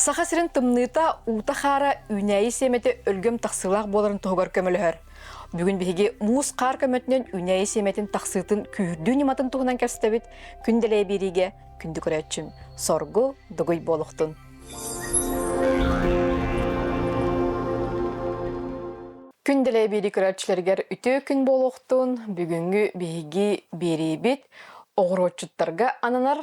Саха сирин тымныыта, уута-хаара үүнээйи сиэмэтэ өлгөм тахсыылаах буоларын туһугар көмөлөһөр. Бүгүн биһиги муус-хаар көмөтүнэн үүнээйи сиэмэтин тахсыытын күүһүрдүү ньыматын туһунан кэпсэтэбит. Күн дэлэйэ биэриигэ күндү көрөөччүм соргу дугуй буолуохтун. Күн дэлэйэ биэрии көрөөччүлэригэр үтүө күн буолуохтун. Бүгүҥҥү биһиги биэриибит оҕуруотчуттарга ананар.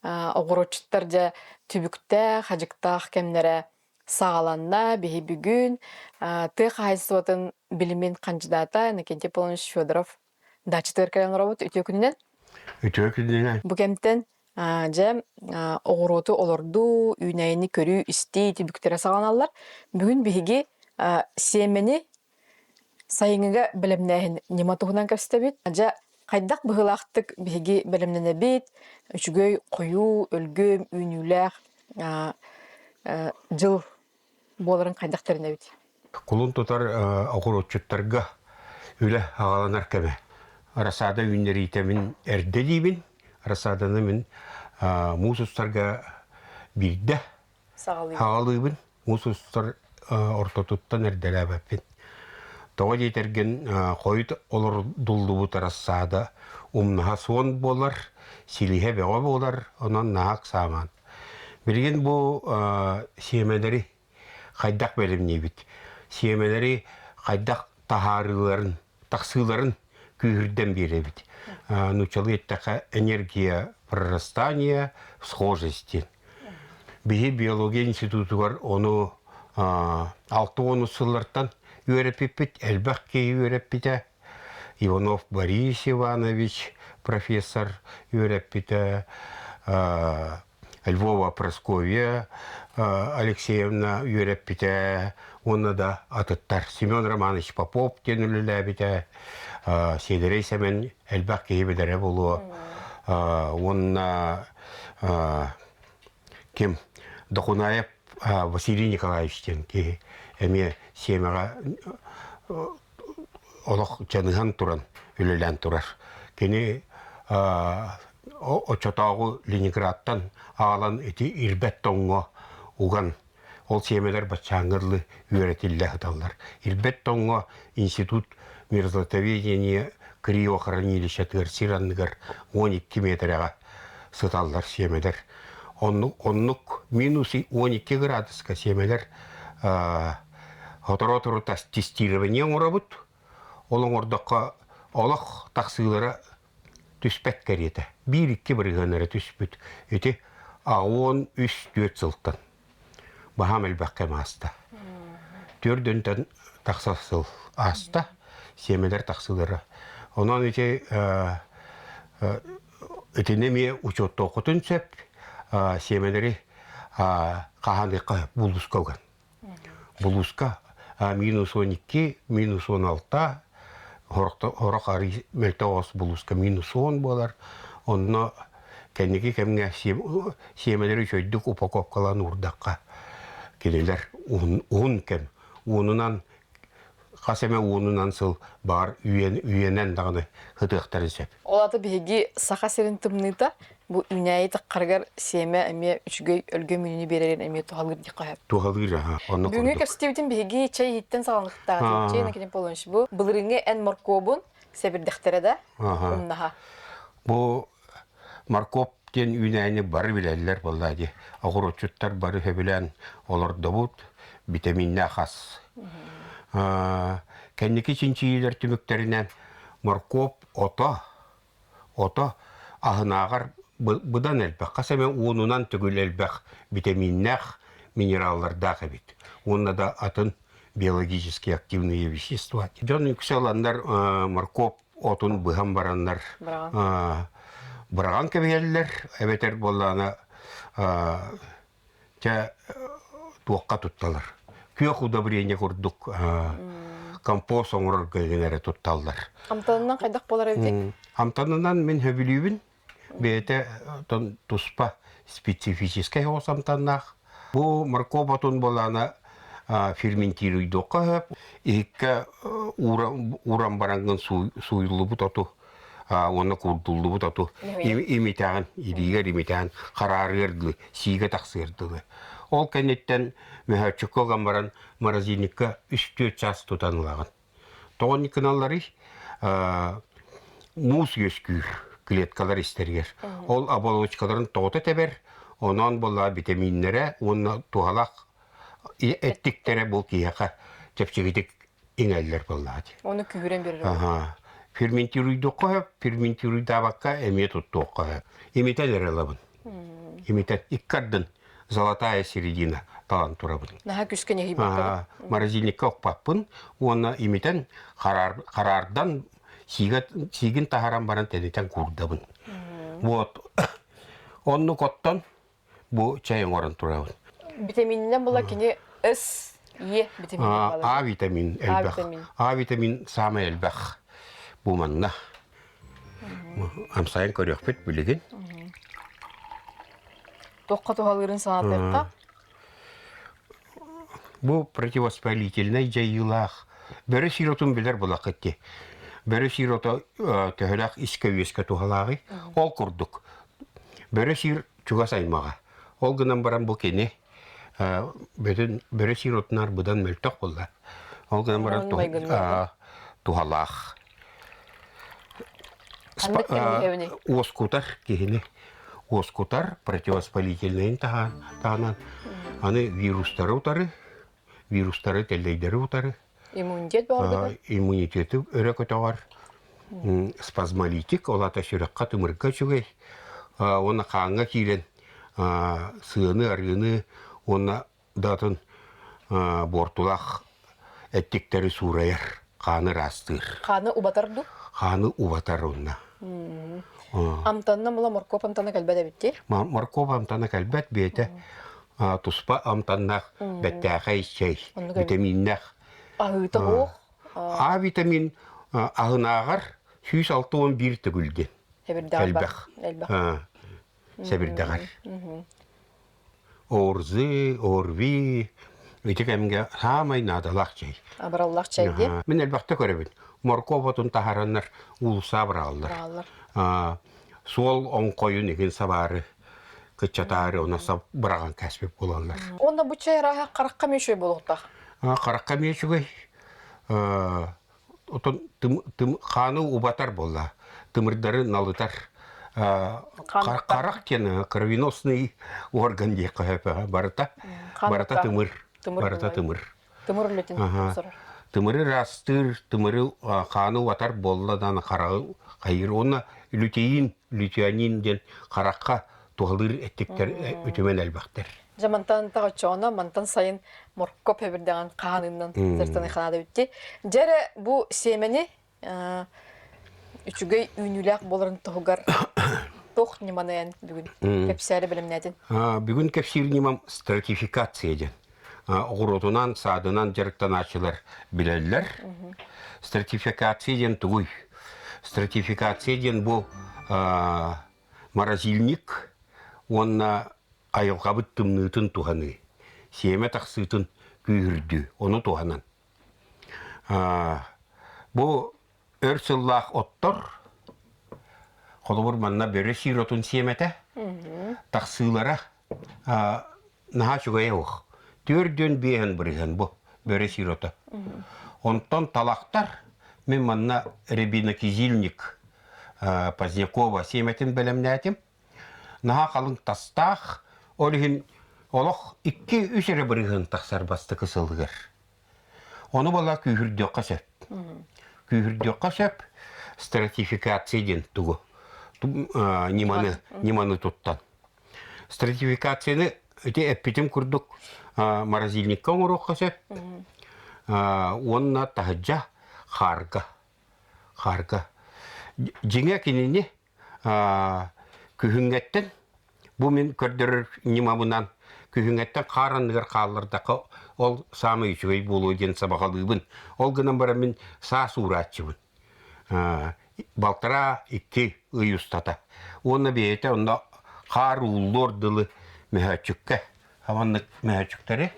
Оҕуруотчуттар дьэ түбүктээх, хадьыктаах кэмнэрэ саҕаланна. Биһи бүгүн тыа хаһаайыстыбатын билимин хандьыдаата Иннокентий Аполлонович Федоров даачатыгар кэлэн олоробут. Үтүө күнүнэн! Үтүө күнүнэн! Бу кэмтэн дьэ оҕуруоту олордуу, үүнээйини көрүү-истии түбүктэрэ саҕаланаллар. Бүгүн биһиги сиэмэни Сайыҥҥыга бэлэмнээһин ньыма туһунан кэпсэтэбит. Дьэ, хайдах быһыылаахтык биһиги бэлэмнэнэбит, үчүгэй, хойуу, өлгөм, үүнүүлээх дьыл буоларын хайдах тэринэбит? Кулун тутар оҕуруотчуттарга үлэ аҕаланар кэмэ. Рассада үүннэриитэ мин эрдэ диибин. Рассаданы мин муус устарга биирдэ Саҕалыыбын. Муус устар ортотуттан эрдэлээбэппин. Тоҕо диэтэргин хойут олордуллубут рассада умнаһа суон буолар, силиһэ бөҕө буолар, онон наһаа ыксаамаан. Билигин бу сиэмэлэри хайдах бэлэмниибит? Сиэмэлэри хайдах таһаарыыларын, тахсыыларын күүһүрдэн биэрэбит. Нууччалыы эттэххэ, энергия прорастания, схожести. Биһи биология институтугар ону 60 сыллартан үөрэппиппит, элбэх киһи үөрэппитэ. Иванов Борис Иванович профессор үөрэппитэ, Львова Прасковья Алексеевна үөрэппитэ уонна да атыттар. Семен Романович Попов диэн үлэлээбитэ, Сиэдэрэй Сэмэн элбэх киһи билэрэ буолуо. Уонна ким Дохунаев Василий Николаевич диэн киһи эмиэ сиэмэҕэ олох дьаныһан туран үлэлээн турар. Кини оччотооҕу Ленинградтан аҕалан ити ирбэт тоҥҥо уган ол сиэмэлэр баччааҥҥа дылы үөрэтиллэ сыталлар. Ирбэт тоҥҥо институт мерзлотоведения криохранилищетыгар сир анныгар 12 миэтэрэҕэ сыталлар сиэмэлэр. Оннук, оннук минус 12 градуска сиэмэлэр сотору-сотору тестирование оҥоробут. Ол оҥордоххо олох тахсыылара түспэт кэриэтэ. Биир-икки бырыһыан эрэ түспүт. Ити 13-4 сылтан. Баһаам элбэх кэм ааста. Түөрдөнтөн тахса сыл ааста. Сиэмэлэр тахсыылара. Онон ити итини эмиэ учуоттуоххутун сөп. Сиэмэлэри хаһааныахха булууска уган. Булууска минус 12, минус 16, сорох арый мөлтөх оҕус булууска минус 10 буолар. Онно кэнники кэмҥэ сиэмэлэри үчүгэйдик упаковкалаан уурдахха кинилэр уһун кэм уонунан хас эмэ уонунан сыл баҕар үйэнэн даҕаны ытыахтарын сөп. Ол аата биһиги Саха сирин тымныыта бу үүнээйи таххарыгар сиэмэ эмиэ үчүгэй өлгөм үүнүүнү биэрэрин эмиэ туһалыыр диэххэ сөп. Туһалыыр аха. Онно Бүгүҥҥү кэпсэтиибитин биһиги чэй иһиттэн саҕаланыахтаах. Чэй Иннокентий Павлович, бу былырыыҥҥы эн моркуобун сэбирдэхтэрэ да умнаһа. Бу Моркуоп диэн үүнээйини бары билэллэр буоллаа дии. Оҕуруотчуттар бары сөбүлээн олордобут, битэмииннээх ас. Кэнники чинчийиилэр түмүктэринэн моркуоп ото, ото аһынааҕар быдан элбэх, хас эмэ уонунан төгүл элбэх битэмииннээх минераллардаах эбит. Уонна да атын биологически активные вещества. Дьон үксэ ыланнар моркуоп отун быһан бараннар быраҕан кэбиһэллэр эбэтэр буоллаҕына чэ туохха тутталар күөх удобрение курдук компост оҥорорго эрэ тутталлар амтанынан хайдах буолар эбитий амтанынан мин сөбүлүүбүн Бэйэтэ туспа специфическэй оҕус амтаннаах. Бу моркуоп отун буолаана ферментируйдуохха сөп. Иһиккэ ууран бараҥҥын сууйуллубут оту. Уонна куурдуллубут оту имитэҕин, илиигэр имитэҕин хараарыар дылы, сиигэ тахсыар дылы. Ол кэнниттэн мөһөөччүккэ ылан баран морозильникка үс-түөрт чаас тутан ылаҕын. Тоҕо инник гыналларый? Муус үөскүүр клеткалар истэригэр. Ол оболочкаларын тоҕута тэбэр, онон буолла битэмииннэрэ уонна туһалаах эттиктэрэ бу киһиэхэ чэпчэкитик иҥэллэр буоллаҕа дии. Ону күүһүрэн биэрэр. Аха. Ферментируйдуохха сөп, ферментируйдаабакка эмиэ туттуохха сөп. Имитэн эрэ ылабын. Имитэн икки ардын золотая середина талан турабын. Наһаа күүскэ ньыһыйбакка. Морозильникка укпаппын уонна имитэн хараардан сиигин таһааран баран тэнитэн куурдабын. Вот. Оннук оттон бу чай оҥорон турабын. Витамининэн була кини С, Е витамин А витамин элбэх. А витамин саамай элбэх. Бу манна. Амсайан көрүөхпүт билигин. Туохха туһалыырын санаатыахха. Бу противовоспалительнай дьайыылаах. Бөрө сиротун билэр булакыт дии. Бөрө сирото төһөлөөх искэ-үөскэ туһалааҕый? Ол курдук. Бөрө сир чугас аймаҕа. Ол гынан баран бу кини бүтүн бөрө сир отунар быдан мөлтөх буолла. Ол гынан баран туһалаах. Уоскутар киһини уоскутар противовоспалительнайын таһынан аны вирустары утары вирустары тэллэйдэри утары Иммунитет бөҕөргөтөр? Иммунитеты өрө көтөҕөр. Спазмолитик, ол аата сүрэххэ, тымырга үчүгэй. Уонна хааҥҥа киирэн сыаны, арыыны уонна да атын буортулаах эттиктэри суурайар, хааны ыраастыыр. Хааны убатар дуу? Хааны убатар уонна. Амтанна була моркуоп амтана кэлбэт эбит дии? Моркуоп амтана кэлбэт бэйэтэ туспа амтаннаах бэттээхэй чэй, витаминнээх. Аһыыта суох? А витамин аһынааҕар 161 төгүл диэн. Элбэх. Элбэх. Сэбирдэҕэр. Орзы, орви ити кэмгэ саамай наадалаах чэй. Абыраллаах чэй дии. Мин элбэхтэ көрөбүн. Моркуоп отун таһараннар уулусса абыраллар. Суол оҥхойун игин сабаары кыччатаары онно сап быраҕан кээспит буолаллар. Уонна бу чай арааһа харахха эмиэ үчүгэй буолуохтаах. Харахха эмиэ үчүгэй. Отон хааны убатар буолла. Тымырдары налытар. Харах диэн кровеносный орган диэххэ сөп барыта. Барыта тымыр. Барыта тымыр. Тымыр үлэтин тупсарар. Тымыры ыраастыыр, тымыры хааны убатар буолла даҕаны хараҕы хайыыр. Уонна лютеин, лютеанин диэн харахха туһалыыр эттиктэр үтүмэн элбэхтэр. Дьэ мантан таҕыччоҕуна мантан сайын моркоп эбирдэҕин хаанынан сыртаны ханаада бүтти. Дьэ эрэ бу сиэмэни үчүгэй үүнүүлээх буоларын туһугар туох ньыманы эн бүгүн кэпсээри бэлэмнээтин? Бүгүн кэпсиир ньымам стратификация диэн. Оҕуруотунан, саадынан дьарыктанааччылар билэллэр. Стратификация диэн тугуй? Стратификация диэн бу морозильник уонна айылҕабыт тымныытын туһаныы, сиэмэ тахсыытын күүһүрдүү, ону туһанан. Бу өр сыллаах оттор, холобур манна бөрө сиир отун сиэмэтэ, тахсыылара наһаа үчүгэйэ суох. Түөрдүөн биэһэн бырыһыан бу бөрө сиир ото. Онтон талахтар, мин манна рябинокизильник Позднякова сиэмэтин бэлэмнээтим. Наһаа халыҥ тастаах, ол иһин олох икки-үс эрэ бырыһыан тахсар бастакы сылыгар. Ону була күүһүрдүөххэ сөп. Күүһүрдүөххэ сөп стратификация диэн тугу ньыманы, ньыманы туттан. Стратификацияны ити эппитим курдук морозильникка оҥоруохха сөп уонна таһырдьа хаарга хаарга дьиҥэ кинини күһүҥҥэттэн бу мин көрдөрөр ньымабынан күһүҥҥэттэн хаар анныгар хааллардахха ол саамай үчүгэй буолуо диэн сабаҕалыыбын. Ол гынан баран мин саас уурааччыбын. Балтараа икки ый устата. Уонна бэйэтэ онно хаар ууллуор дылы мөһөөччүккэ маннык мөһөөччүктэри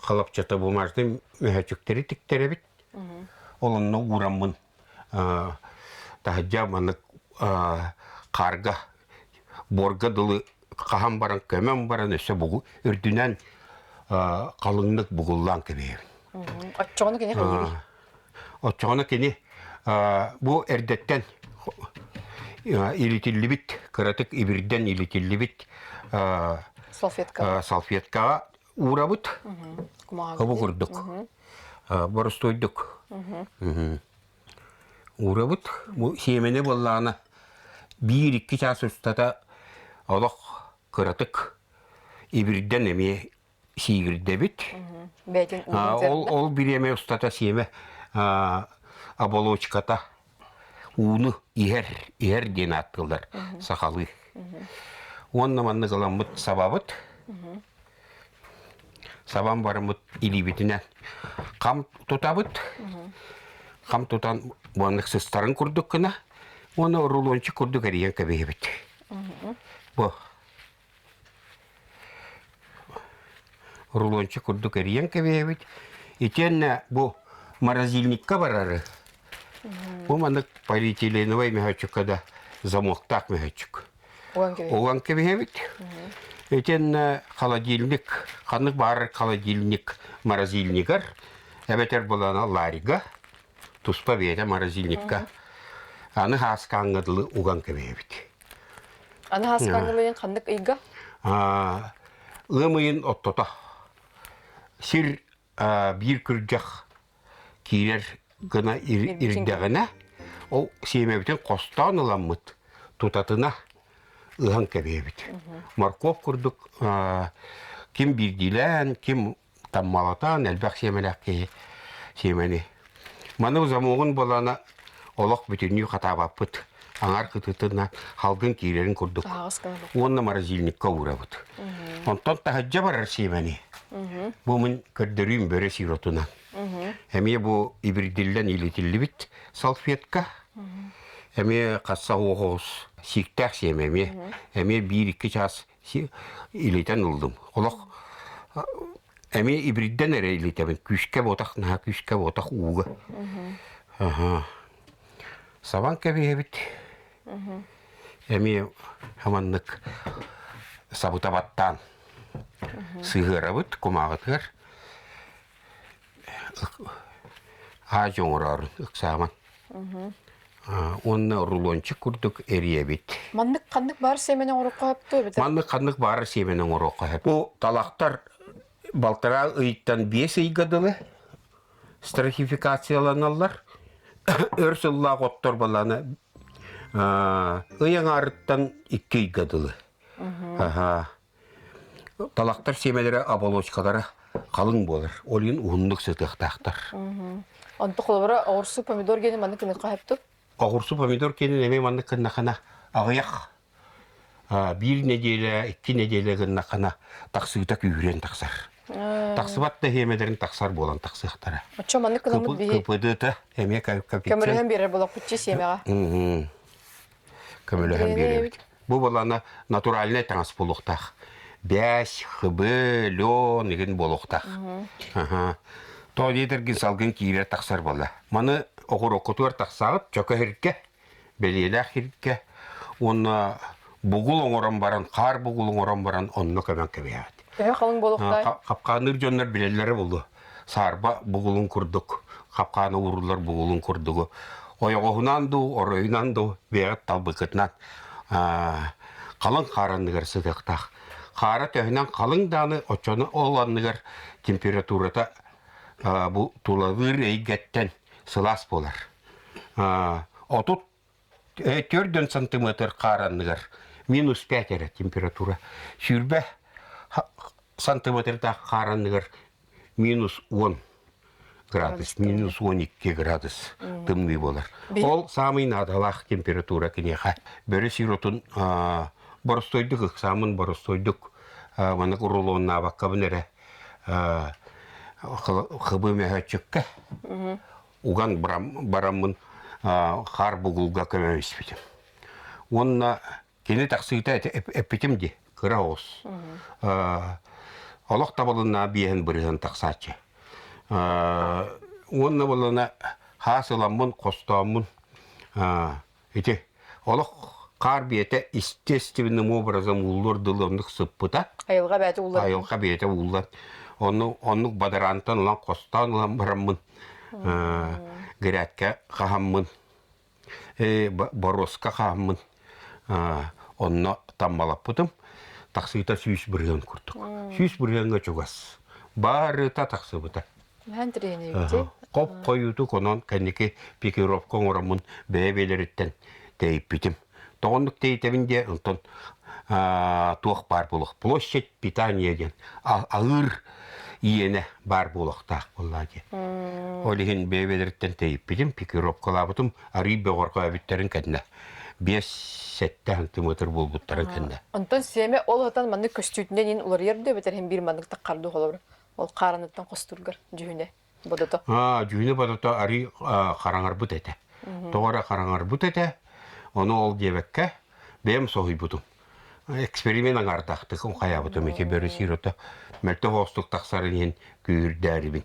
халапчата бумажный мөһөөччүктэри тиктэрэбит. Ол онно уураммын. Таһырдьа маннык хаарга, буорга дылы хаһан баран, көмөн баран өссө бугу үрдүнэн халыҥнык бугуллаан кэбиһэбин. Оччоҕуна кини хайыырый? Оччоҕуна кини бу эрдэттэн илитиллибит, кыратык ибирдэн илитиллибит салфеткаҕа салфеткаҕа уурабыт. Бу курдук. Боростуойдук. Уурабыт. Бу сиэмэни буоллаҕына биир-икки чаас устата олох кыратык ибирдэн эмиэ сиигирдэбит. Бэйэтин Ол, ол бириэмэ устата сиэмэ оболочката ууну иһэр, иһэр диэн ааттыыллар сахалыы. Уонна маннык ыламмыт сабабыт. Сабан бараммыт илиибитинэн хам тутабыт. Хам тутан маннык сыстарын курдук гына уонна рулончик курдук эрийэн кэбиһэбит. Бу рулончик курдук эрийэн кэбиһэбит. Итиэннэ бу морозильникка барары. Бу маннык полиэтиленовай мөһөөччүккэ да замоктаах мөһөөччүк. Уган кэбиһэбит. Итиэннэ холодильник, ханнык баарар холодильник морозильнигар, эбэтэр булана ларига, туспа бэйэтэ морозильникка аны хааскааҥҥа дылы уган кэбиһэбит. Аны хааскааҥҥа дылы ханнык ыйга? Ыам ыйын оттото. Сир биир күрдьэх киирэр гына ирдэҕинэ, ол сиэмэбитин хостоон ыламмыт, тутатына ыһан кэбиһэбит. Моркуоп курдук ким биирдиилээн, ким таммалатан элбэх сиэмэлээх киһи сиэмэни. Маны замогун буолана олох бүтүннүү хатаабаппыт. Аҥар кытытына халгын киирэрин курдук. Уонна морозильникка уурабыт. Онтон таһырдьа барар сиэмэни. Бу мин көрдөрүүм бөрө сиротунан. Эмиэ бу ибирдиллэн илитиллибит салфетка. Эмиэ хасса оҕус сииктээх сиэмэ эмиэ. Эмиэ биир-икки чаас илитэн ыллым. Олох эмиэ ибирдэн эрэ илитэбин. Күүскэ буотах, наһаа күүскэ буотах ууга. Аха. Сабан кэбиһэбит. Эмиэ хаманнык сабыта баттаан сыһыарабыт кумааҕытыгар. Аадьы оҥороорун ыксааман. Уонна рулончик курдук эрийэбит. Маннык ханнык баар сиэмэни оҥоруохха сөп дуо эбэтэр? Маннык ханнык баар сиэмэни оҥоруохха сөп. Бу талахтар балтараа ыйтан биэс ыйга дылы стратификацияланаллар. Өр сыллаах оттор баланы ый аҥаарыттан икки ыйга дылы. Аха. Талахтар сиэмэлэрэ оболочкалара халыҥ буолар, ол иһин уһуннук сытыахтаахтар. Онто холобура оҕурсу помидор гиэнин маннык гыныахха сөптүк? Оҕурсу помидор киэнин эмиэ маннык гыннахына аҕыйах биир нэдиэлэ, икки нэдиэлэ гыннахына тахсыыта күүһүрэн тахсар. Тахсыбат да сиэмэлэрин тахсар буолан тахсыахтара. Оччо маннык гынаммыт биһи КПД-та эмиэ көмөлөһөн биэрэр буолахпытчы сиэмэҕэ. Көмөлөһөн биэрэбит. Бу балана натуральнай таҥас буолуохтаах. Бэс, хыбы, лен игин буолуохтаах. Тоҕо диэтэргин салгын киирэр тахсар буолла. Маны оҕуруоккутугар тахсаҕыт чөкө сиргэ, бэлиэлээх сиргэ уонна бугул оҥорон баран, хаар бугул оҥорон баран онно көмөн кэбиһэҕит. Төһө халыҥ буолуохтаах? Хапкаанныыр дьоннор билэллэрэ буолуо. Саарба бугулун курдук, хапкааны ууруллар бугулун курдугу. Ойоҕоһунан дуу, оройунан дуу, бэйэҕит талбыккытынан халыҥ хаар анныгар сытыахтаах. Хаара төһөнөн халыҥ даҕаны, оччону ол анныгар температурата бу тулалыыр эйгэттэн сылаас буолар. 30 төрдөн сантиметр хаар анныгар минус 5 эрэ температура. 20 сантиметрдаах хаар анныгар минус 10 градус, минус 12 градус тымныы буолар. Ол саамай наадалаах температура киниэхэ. Бөрө сиротун боростуойдук ыксаамын боростуойдук маннык рулоннаабаккабын эрэ хыбы мөһөөччүккэ уган бараммын хаар бугулга көмө испитим. Уонна кини тахсыыта эппитим дии, кыра оҕус. Олох табылынна биэһин бырыһын тахсааччы. Уонна булана хаас ыламмын, хостооммун. Ити олох хаар биэтэ естественным образом ууллуор дылы оннук сыппыта. Айылҕа бэйэтэ ууллар. Айылҕа бэйэтэ ууллан. Онну оннук бадараантан ылан хостоон ылан бараммын грядка хаһаммын боруоска хаһаммын онно таммалаппытым. Тахсыыта 100% курдук. 100%-ҥа чугас. Барыта тахсыбыта. Мэһэн тириэньэбити. Хоп хойуутук онон кэнники пикировка оҥороммун бэйэ-бэйэлэриттэн тэйиппитим. Тоҕоннук тэйитэбин диэ онтон туох баар буолуох площадь питания диэн аһыыр иэнэ баар буолуохтаах буоллаа дии. Ол иһин бэйэ-бэйэлэриттэн тэйиппитим, пикировкалаабытым арыый бөҕөргөөбүттэрин кэннэ 5-7 сантиметр буолбуттарын кэннэ. Онтон сиэмэ ол отон маннык көстүүтүнэн ин уларыйар дуу эбэтэр иһин биир маннык таххар дуу холобура Ол хаараныттан хостуургар дьүһүнэ бодото. Аа, дьүһүнэ бодото арый хараҥарбыт этэ. Тоҕо эрэ хараҥарбыт этэ. Ону ол диэбэккэ бэйэм соһуйбутум. Эксперимент аҥаардахтык хайаабытым ити бөрө сиир ото мөлтөх оҕустук тахсарын иһин күүһүрдээрибин.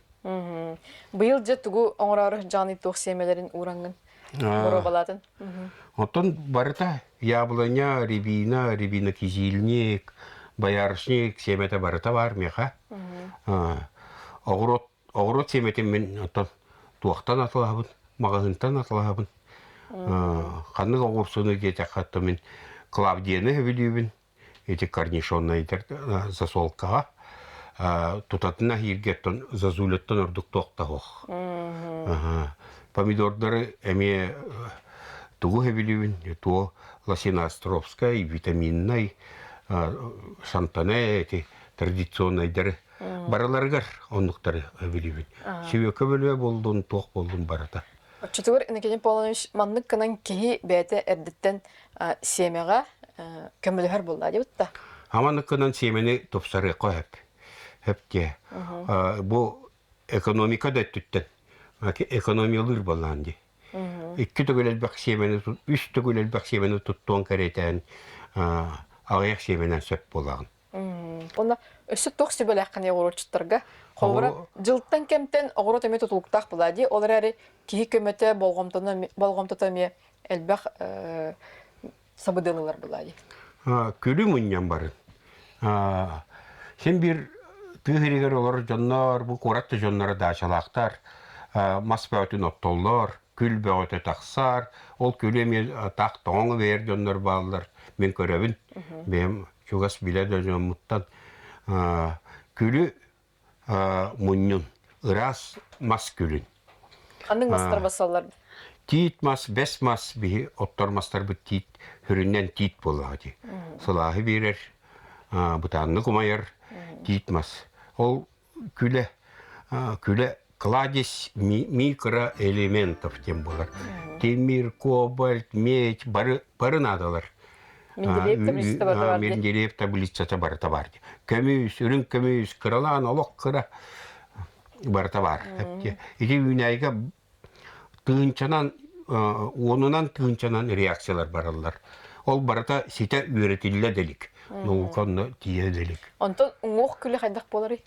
Быйыл дьэ тугу оҥороору дьааны туох сиэмэлэрин уураҥҥын боруобалаатын? Оттон барыта яблоня, рябина, рябинокизильник, боярышник сиэмэтэ барыта баар миэхэ. Оҕуруот, оҕуруот сиэмэтин мин оттон туохтан атылаһабын, маҕаһыынтан атылаһабын. Ханнык оҕурсуну диэтэххэ, оттон мин Клавдияны сөбүлүүбүн. Ити корнишоннайдар засолкаҕа тутатына иһииргэттэн зазулеттан ордук туох да суох. Помидордары эмиэ тугу сөбүлүүбүн туо лосиноостровскай, витаминнай, сантане эти традиционнайдары барыларыгар оннуктары сөбүлүүбүн. Сүөкэ бөлүө буоллун, туох буоллун барыта. Оччотугар Иннокентий Павлович маннык гынан киһи бэйэтэ эрдэттэн сиэмэҕэ көмөлөһөр буолла диэбит да. Аманнык гынан сиэмэни тупсарыахха сөп. Сөп диэ. Бу экономика да өттүттэн экономиялыыр буоллаан дии. Икки төгүл элбэх сиэмэни, үс төгүл элбэх сиэмэни туттуон кэриэтээн аҕыйах сиэмэнэн сөп буолаҕын. Уонна өссө туох сүбэлээххиний оҕуруотчуттарга? Холобура, дьылтан кэмтэн оҕуруот эмиэ тутулуктаах буолаа дии. Ол эрээри киһи көмөтө, болҕомтону болҕомтото эмиэ элбэх сабыдыалылар буолаа дии. Күлү мунньан барын. Син биир тыа сиригэр олорор дьоннор, бу куорат да дьонноро даачалаахтар, мас бөҕөтүн оттоллор, күл бөҕөтө тахсар. Ол күлү эмиэ таах тоҥон бэйэр дьоннор бааллар. Мин көрөбүн. Бэйэм чугас билэ да дьоммуттан күлү мунньун, ыраас мас күлүн. Ханнык мастар басаллар? Тиит мас, бэс мас биһи оттор мастарбыт тиит, хүрүннэн тиит буоллаҕа дии. Сылааһы биэрэр, бытааннык умайар тиит мас. Ол күлэ күлэ кладезь микроэлементов диэн буолар. Тимир, кобальт, медь бары бары наадалар. Менделеев таблицата барыта бар Менделеев таблицата барыта бар. Көмүс, үрүҥ көмүс, кыралаан олох кыра барыта бар. Ити үүнээйигэ тыынчанан уонунан тыынчанан реакциялар бараллар. Ол барыта ситэ үөрэтиллэ да илик. Наука онно тиийэ да илик. Онтон уҥуох күлэ хайдах буоларый?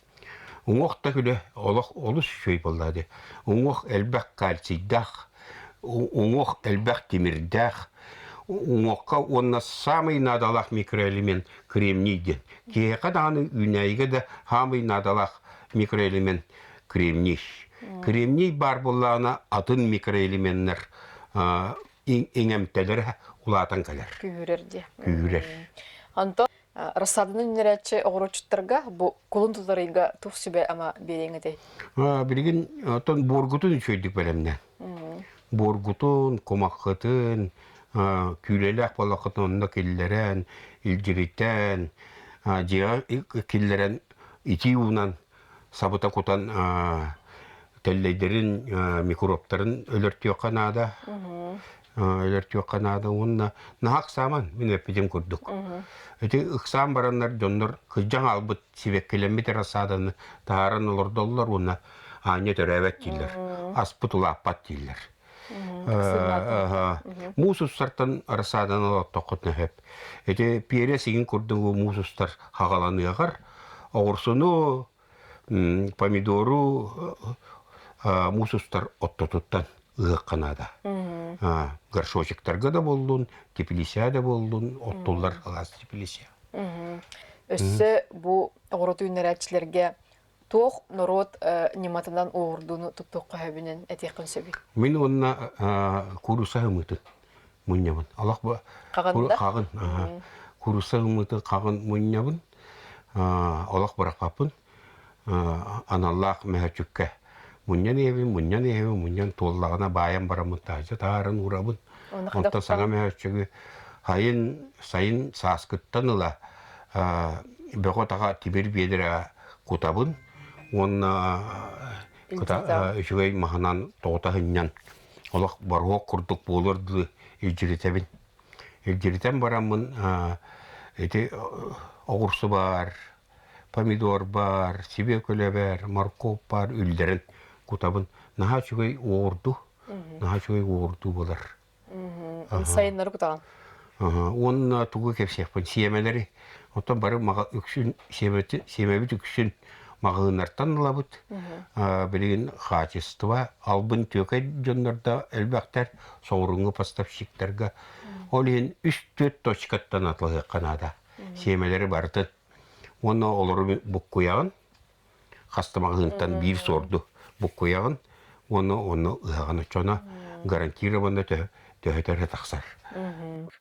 Уҥуох да күлэ олох олус үчүгэй буоллаа дии. Уҥуох элбэх кальцийдаах, уҥуох элбэх тимирдээх, уҥуохха уонна саамай наадалаах микроэлемент кремний диэн. Киһиэхэ даҕаны үүнээйигэ да саамай наадалаах микроэлемент кремний. Кремний баар буоллаҕына атын микроэлеменнэр иҥэмтэлэрэ улаатан кэлэр. Күүһүрэр диэ. Күүһүрэр. Онтон рассаданы үүннэрээччи оҕуруотчуттарга бу кулун тутар ыйга туох сүбэ-ама биэриэҥ этэй? Билигин оттон буоргутун үчүгэйдик бэлэмнээн. Буоргутун, кумаххытын, күүлэлээх буоллаххытын онно киллэрэн, илдьиритэн, дьиэҕэ киллэрэн итии уунан сабыта кутан тэллэйдэрин, микробтарын өлөртүөххэ наада. Өлөртүөххэ наада уонна наһаа ыксааман мин эппитим курдук. Ити ыксаан бараннар дьоннор кырдьан хаалбыт сибэккилэммит рассаданы таһааран олордоллор уонна аанньа төрөөбөт дииллэр. Аспыт улааппат дииллэр. Муус устартан рассаданы олоттоххутуна сөп. Ити перец игин курдук муус устар хаҕаланыаҕар оҕурсуну, помидору муус устар оттотуттан. ыһыахха наада. Горшочектарга да буоллун, теплица да буоллун, оттуллар алаас теплица. Өссө бу оҕуруту үүннэрээччилэргэ туох норуот ньыматынан уоҕурдууну туттуохха сөбүнэн этиэххин сөбүй? Мин уонна кууруса ымыытын мунньабын. Олох бу хаҕын. Кууруса ымыытын хаҕын мунньабын. Олох бырахпаппын. Аналлаах мөһөчүккэ мунньан иһэбин, мунньан иһэбин, мунньан туоллаҕына баайан бараммын таһырдьа таһааран уурабын. Онтон саҥа мөһөччүгү сайын, сайын сааскыттан ыла бөҕө-таҕа тимир биэдэрэ кутабын уонна үчүгэй маһынан тоҕута сынньан олох боруок курдук буолуор дылы илдьиритэбин. Илдьиритэн бараммын ити оҕурсу баар, помидор баар, сибиэкүлэ баар, моркуоп баар үллэрэн кутабын. Наһаа үчүгэй уоҕурдуу, наһаа үчүгэй уоҕурдуу буолар. Сайыннары кутаҕын. Уонна тугу кэпсиэхпин сиэмэлэри. Оттон бары үксүн сиэмэбит үксүн маҕаһыыннартан ылабыт. Билигин хаачыстыба албын түөкэй дьоннор да элбэхтэр, соҕурууҥҥу поставщиктарга. Ол иһин үс-түөрт точкаттан атылаһыахха наада. Сиэмэлэри барытын. Уонна олору буккуйаҕын. Хас да маҕаһыынтан биир суорду буккуйаҕын уонна онно ыһаҕын оччоно гарантированно төһө тахсар.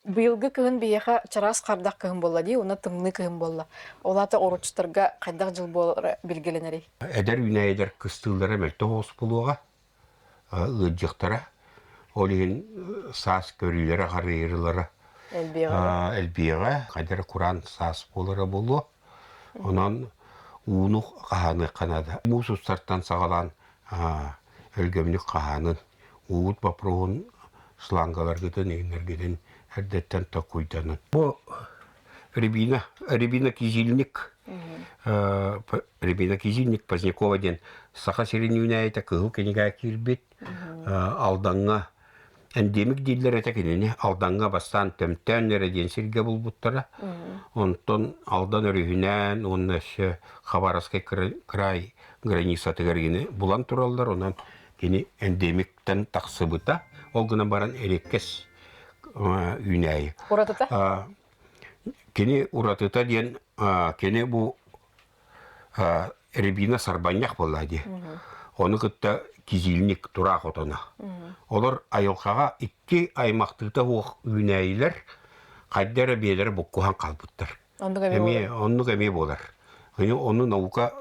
Быйылгы кыһын биһиэхэ чараас хардах кыһын буолла дии, уонна тымныы кыһын буолла. Ол аата оручтарга хайдах дьыл буолара билгэлэнэрий? Эдэр үүнээйилэр кыстыыллара мөлтөх оҕус буолуоҕа, ыалдьыахтара. Ол иһин саас көрүүлэрэ харыйырылара элбиэҕэ, хайдара кураан саас буолара буолуо. Онон ууну хаһааныахха наада. Муус устартан саҕалаан өлгөмнүк хаһаанын, уубут боппуруоһун шлангаларгытын, иҥнэргитин эрдэттэн токкуйданын. Бу Рябина, Рябина Кизильник, Рябина Кизильник Позднякова диэн Саха сирин үүнээйитэ кыһыл кинигэ киирбит Алдаҥҥа Эндемик дииллэр этэ кинини Алдаҥҥа бастаан Төмтөөн эрэ диэн сиргэ булбуттара. Онтон Алдан өрүһүнэн уонна өссө Хабаровскай край границатыгар кини булан тураллар. Онон кини эндемиктэн тахсыбыта. Ол гынан баран эриэккэс үүнээйи. Уратыта? Кини уратыта диэн кини бу Рябина сарбанньах буолла дии. Ону кытта кизильник тураах отоно. Олор айылҕаҕа икки аймахтыыта суох үүнээйилэр хайда эрэ биэлэрэ буккуһан хаалбыттар. Эмиэ оннук эмиэ буолар. Ону наука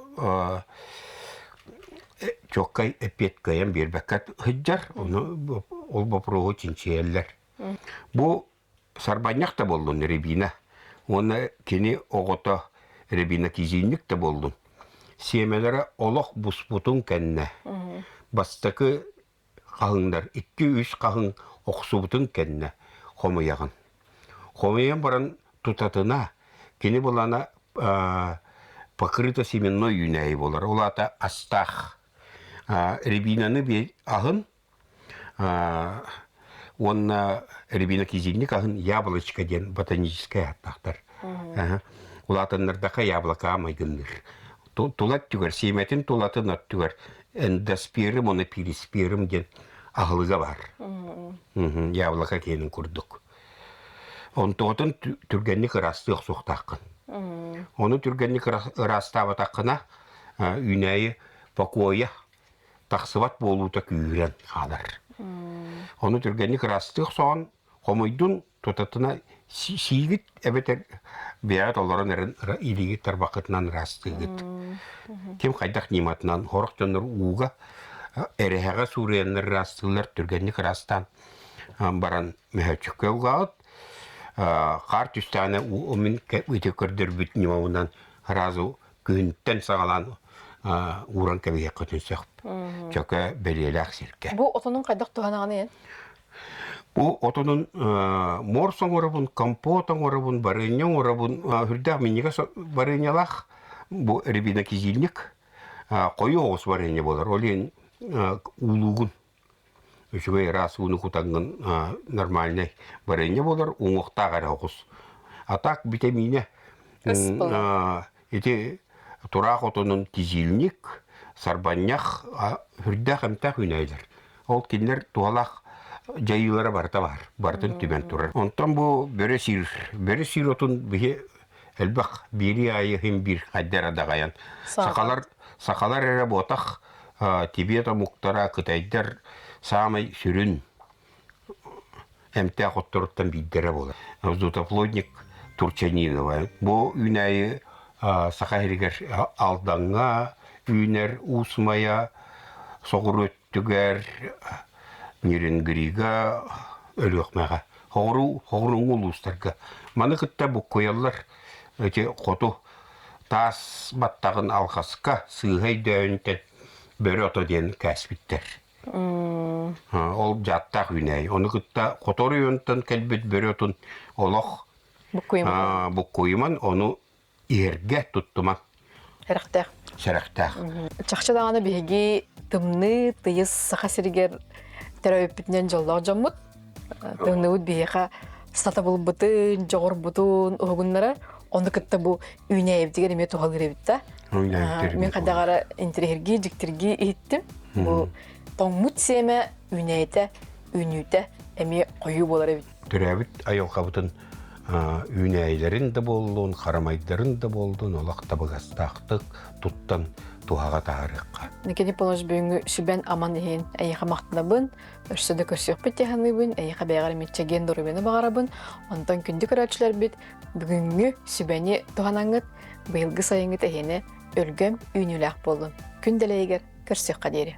чуоккай эппиэт кыайан биэрбэккэ сылдьар, ону ол боппуруоһу чинчийэллэр. Бу Сарбанньах да буоллун Рябина уонна кини оҕото Рябина Кизинник да буоллун сиэмэлэрэ олох буспутун кэннэ бастакы хаһыҥнар икки-үс хаһыҥ охсубутун кэннэ хомуйаҕын. Хомуйан баран тутатына кини былаана покрыто семенной үүнээйи буолар. Ол аата астаах. Рябинаны аһын Уонна Рябина Кизильник аһын яблочко диэн ботаническай ааттаахтар. Улаатыннардаха яблокаҕа майгынныыр. Тула өттүгэр, сиэмэтин тулатын өттүгэр эндоспирым уонна пириспирым диэн аһылыга бар. Яблоко киэнин курдук. Онтуотун түргэнник ыраастыы охсуохтааххын. Ону түргэнник ыраастаабатаххына үүнээйи покоя тахсыбат буолуута күүһүрэн хаалар. Ону түргэнник ыраастыы охсоҕун, хомуйдун, тутатына сиигит эбэтэр бэйэҕит олорон эрэн илиигит тарбаххытынан ыраастыыгыт. Ким хайдах ньыматынан сорох дьоннор ууга эрэһэҕэ суурайаннар ыраастыыллар, түргэнник ыраастаан баран мөһөөччүккэ угаҕыт. Хаар түстэҕинэ мин ити көрдөрбүт ньымабынан сразу күһүнтэн саҕалаан ууран кэбиһиэххитин сөп. Чөкө бэлиэлээх сиргэ. Бу отонун хайдах туһанаҕыный? Бу отонун морс оҥоробун, компот оҥоробун, барыанньа оҥоробун, үрдээх минньигэс барыанньалаах бу рябинокизильник хойуу оҕус барыанньа буолар. Ол иһин уулуугун Үчүгэй ыраас ууну кутаҥҥын нормальнай варенье буолар, уҥуохтаах эрэ оҕус. А так битэмиинэ ити тураах отонун кизильник, сарбанньах, үрдээх эмтээх үүнээйилэр. Ол кинилэр туһалаах дьайыылара барыта баар, барытын түмэн турар. Онтон бу бөрө сиир, бөрө сиир отун биһи элбэх биирии аайы иһин биир хайдара даҕайан сахалар сахалар эрэ буотах Тибет омуктара, кытайдар саамай сүрүн эмтээх отторуттан биирдэрэ буолар. Вздутоплодник Турчанинова. Бу үүнээйи Саха сиригэр Алдаҥҥа үүнэр Уус Майа соҕуруу өттүгэр Нерюнгрига Өлүөхмэҕэ хоҕуруу хоҕурууҥу улуустарга. Маны кытта буккуйаллар ити хоту таас баттаҕын алҕаска сыыһа өйдөөнтөн бөрө ото диэн кээспиттэр. Ол дьааттаах үүнээйи. Ону кытта хоту оройуонтан кэлбит бөрө отун олох буккуйуман, ону иһэргэ туттуман. Сэрэхтээх. Сэрэхтээх. Чахчы даҕаны биһиги тымныы, тыйыс Саха сиригэр төрөөбүппүтүнэн дьоллоох дьоммут. Тымныыбыт биһиэхэ сатабылбытын, дьоҕурбутун уһугуннарар. Ону кытта бу үүнээйибитигэр эмиэ туһалыыр эбит да. Мин хайдаҕара интириэһиргии, дьиктиргии иһиттим. Бу тоҥмут сиэмэ үүнээйитэ, үүнүүтэ эмиэ хойуу буолар эбит. Төрөөбүт айылҕабытын үүнээйилэрин да буоллун, харамайдарын да буоллун олох табыгастаахтык туттан туһаҕа таһаарыахха. Никита Николаевич бүгүҥҥү сүбэн-аман иһин эйиэхэ махтанабын, өссө да көрсүөхпүт дии саныыбын, эйиэхэ бэйэҕэр эмиэ чэгиэн доруобуйаны баҕарабын. Онтон күндү көрөөччүлэрбит бүгүҥҥү сүбэни туһанаҥҥыт, быйылгы сайыҥҥыт эһиэнэ өлгөм үүнүүлээх буоллун. Күн дэлэйигэр көрсүөххэ диэри.